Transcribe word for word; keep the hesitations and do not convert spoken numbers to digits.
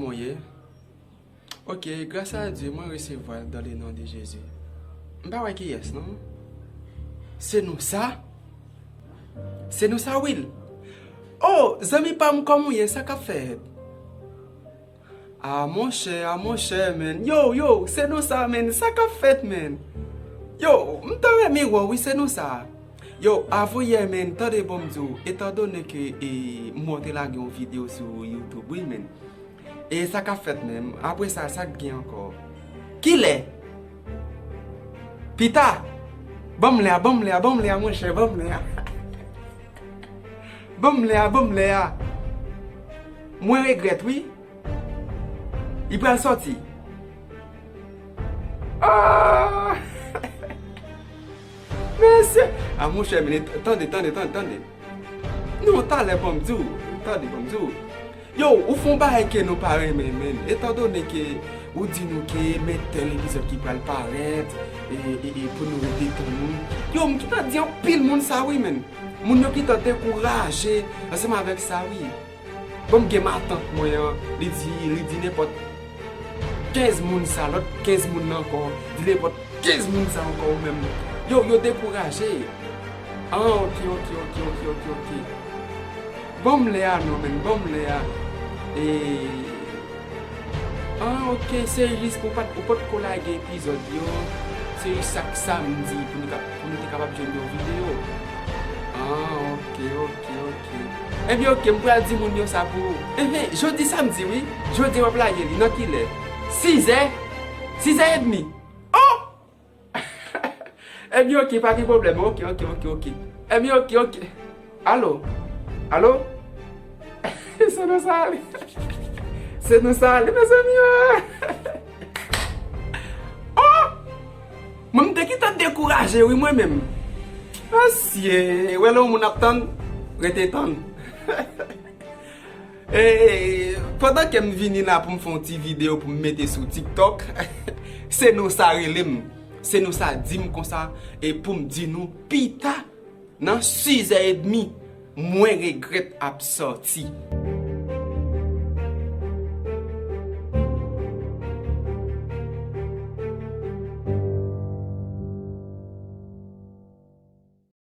Mwen ye. Ok, gras a Dye, mwen resevwa l dans le nom de Jésus. M pa wè kiyès, non. Se nou sa? Se nou sa, Will? Oh, zanmi pa m, kòman w ye? Sa k ap fèt? Ah, monchè, ah, monchè, man. Yo, yo, se nou sa, man. Sa k ap fèt, man? Yo, m ta renmen wè w, wi, se nou sa. Yo, avanyè, man, tande bon m di w, etandone ke, e, m wè w te lage yon videyo sou YouTube, wi, man. E sa k ap fèt menm? Apre sa, sa k gen ankò? Kilè? Pita? Ban m lè a, ban m lè a, ban m lè a, monchè, ban m lè a. Ban m lè a, ban m lè a. Mwen regrèt, wi. Li pral sòti. Ah! Mesye! Ah, monchè, men, tande, tande, tande, tande. Non, talè, ban m di w. Tande, ban m di w. Yo, ou fè yon bagay ke nou pa renmen, men. Etandone ke ou di nou ke men tèl epizòd ki pral parèt, e, e, e pou nou detann nou. Yo, m gentan di anpil moun sa, wi, men. Moun yo gentan dekouraje ansanm avèk sa, wi. Bon, m gen matant mwen an, li di, li di nenpòt kenz moun sa, lòt kenz moun nan ankò, di nenpòt kenz moun sa ankò ou menm. Yo, yo dekouraje. Ah, ok, ok, ok, ok, ok, ok. Ban m lè a non, men, ban m lè a. E, ah, ok, se jis pou pat, ou potko lage epizòd yo. Se jis sak samdi pou nou ka, pou nou te kapab jwenn yon videyo. Ah, ok, ok, ok. Ebyen, ok, m pral di moun yo sa pou ou. Enhen, jodi samdi, wi. Jodi w ap lage li. Nan kilè? Sizè? Sizè edmi. Oh! Ebyen, ok, pa gen pwoblèm. Ok, ok, ok, ok. Ebyen, ok, ok. Alo? Alo? Se nou sa ale. Se nou sa ale, mezanmi, oh! Oh! Mwen, m te gentan dekouraje, wi, mwen menm. Asye, wè lè yon moun ap tann, rete tann. E, pandan ke m vini la pou m fè yon ti videyo pou m mete sou TikTok, se nou sa rele m. Se nou sa di m konsa, e pou m di nou, pita, nan sizè edmi, mwen regrèt ap sòti.